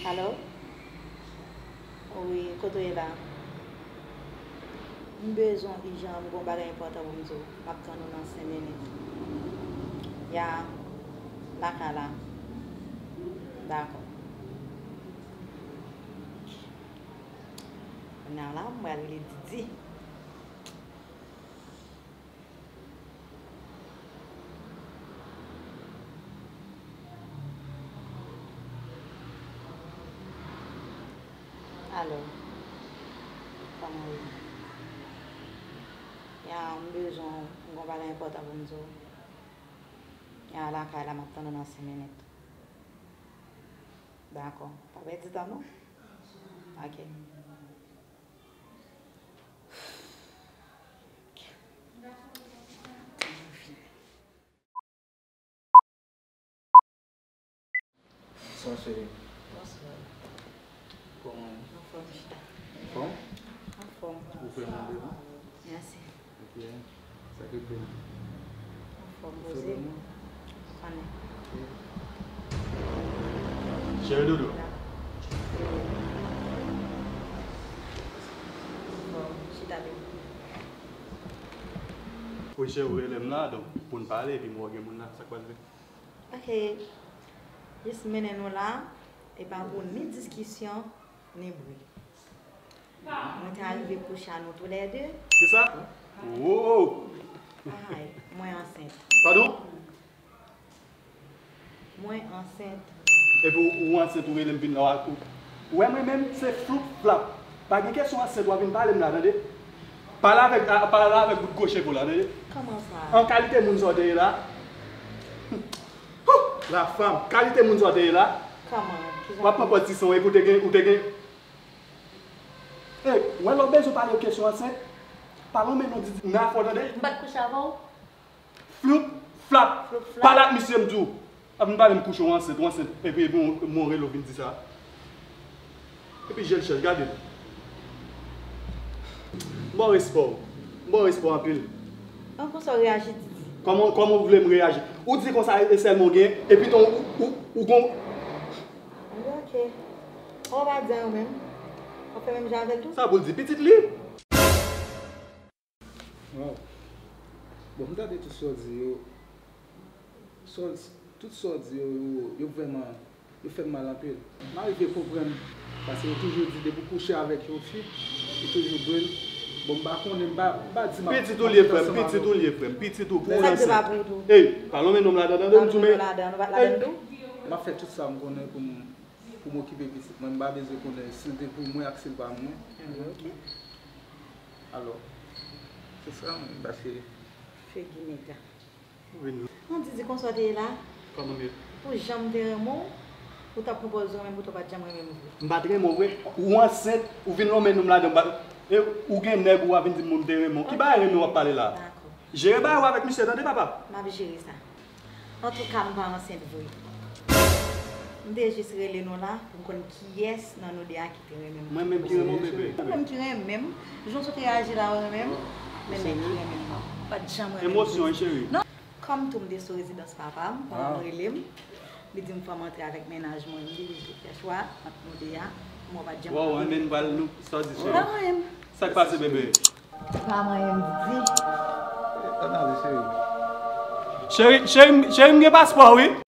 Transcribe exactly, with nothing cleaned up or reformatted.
Alo? Wi, kote w ye la? M bezwen w ijan, m gen yon bagay enpòtan pou m di w. M ap tann ou nan senk minit. Ya, lakay la. Dakò. Kounye a la, m pral rele Didi. Alo, kòman w ye? Ya, m bezwen w, m gen yon bagay enpòtan pou m di w. Ya, lakay la, m ap tann ou nan senk minit. Dakò, pa pèdi tan non. Ok. Bonswa, cheri. Bonswa. Kòman w ye? Anfòm, chita. Anfòm? Anfòm. Ou fè mwen de non? Mèsi. Ok. Sa k rive? Anfòm, poze. Ou fè bon? Konnen. Ok. Cheri doudou. Anfòm, chita byen. Wi, cheri, ou rele m la, donk, pou n pale, epi m wè gen moun la, sa k pase? Ok. Jis mennen nou la, e pa pou ni diskisyon, ni bri. Mwen te arive kouche a nou toulède. Kisa? Wow! Ay, mwen ansent. Padon? Mwen ansent. Epi ou, ou ansent, ou rele m vin la, ou, ou wè mwen menm, se floup flap. Pa gen kesyon ansent, w a vin pale m la, tande? Pale avèk, a, pale avèk bout gwo cheve w la, tande? Kòman sa? An kalite moun sa w te ye la? Hou! La fanm, kalite moun sa w te ye la? Kòman? Kijan? W ap pran pòz ti son epi w te gen, ou te gen. Ey, wè lè w bezwen pale w kesyon ansent, pale w men non Didi nan afè w, tande? M pa t kouche avè w? Floup, flap. Floup, flap. Pale ak misye m di w. Ap vin pale m kouche w ansent, w ansent. Epi, epi m, m rele w vin di sa. Epi je l chèch, gade l. M ba w respè w. M ba w respè w anpil. An konsa w reyaji, Didi? Kòman, kòman w vle m reyaji? Ou di konsa e sèlman w gen, epi tou ou, ou, ou gon. Wi, ok. Ou pa di anyen menm? Ou fè menm jan avè l tou? Sa pou l di pitit li? Waw. Bon, m tande tout sa w di yo. Sa w, tout sa w di yo, yo, yo vrèman, yo fè m mal anpil. M arive konprann, paske yo toujou di depi w kouche avèk yon fi, ou toujou dwe l. Bon, m pa konnen, m pa, m pa di m ap, pitit ou l ye, frè m, pitit ou l ye, frè m, pitit ou, pou w ansent. Ey, pa lonmen nonm ladan, tande m di w, men. M ap fè tout sa m konnen pou m, pou m okipe pitit mwen. M pa bezwen konnen si l te pou mwen ak si l pa mwen. Alò, se sa, m, paske. Figi nèg la. Non, Didi, konsa w te ye la? Kòman m ye? Pou jan m te renmen w, ou t ap pran pòz ou renmen m, poutan w pa t janm renmen m vre. M pa t renmen w vre. Ou ansent, ou vin lonmen nonm ladan, m pa t, e ou gen nèg ou a vin di m ou m te renmen w. Ki bagay renmen w ap pale la? Dakò. Jere bagay ou avèk misye, tande, papa. M ap jere sa. Antouka, m pa ansent vre. M te jis rele nou la pou m konn kiyès nan nou de a ki te renmen m. Mwen menm ki renmen w, bebe. Mwen menm ki renmen m. Jan w sot reyaji la, ou renmen m. Men nèg ki renmen m nan. Ou pa t janm renmen m. Emosyon, wi, cheri. Non. Kòm tou m te sou rezidans papa m, pandan l rele m, li di m fò m antre avèk mennaj mwen. M te blije fè chwa ant nou de a. Mwen pa t janm renmen m. Waw, renmen m pral nou, sa w di, cheri? Ou pa renmen m. Sa k pase, bebe? Pa manyen m di. Ann ale, cheri. Cheri, cheri, cheri, m gen paspò, wi.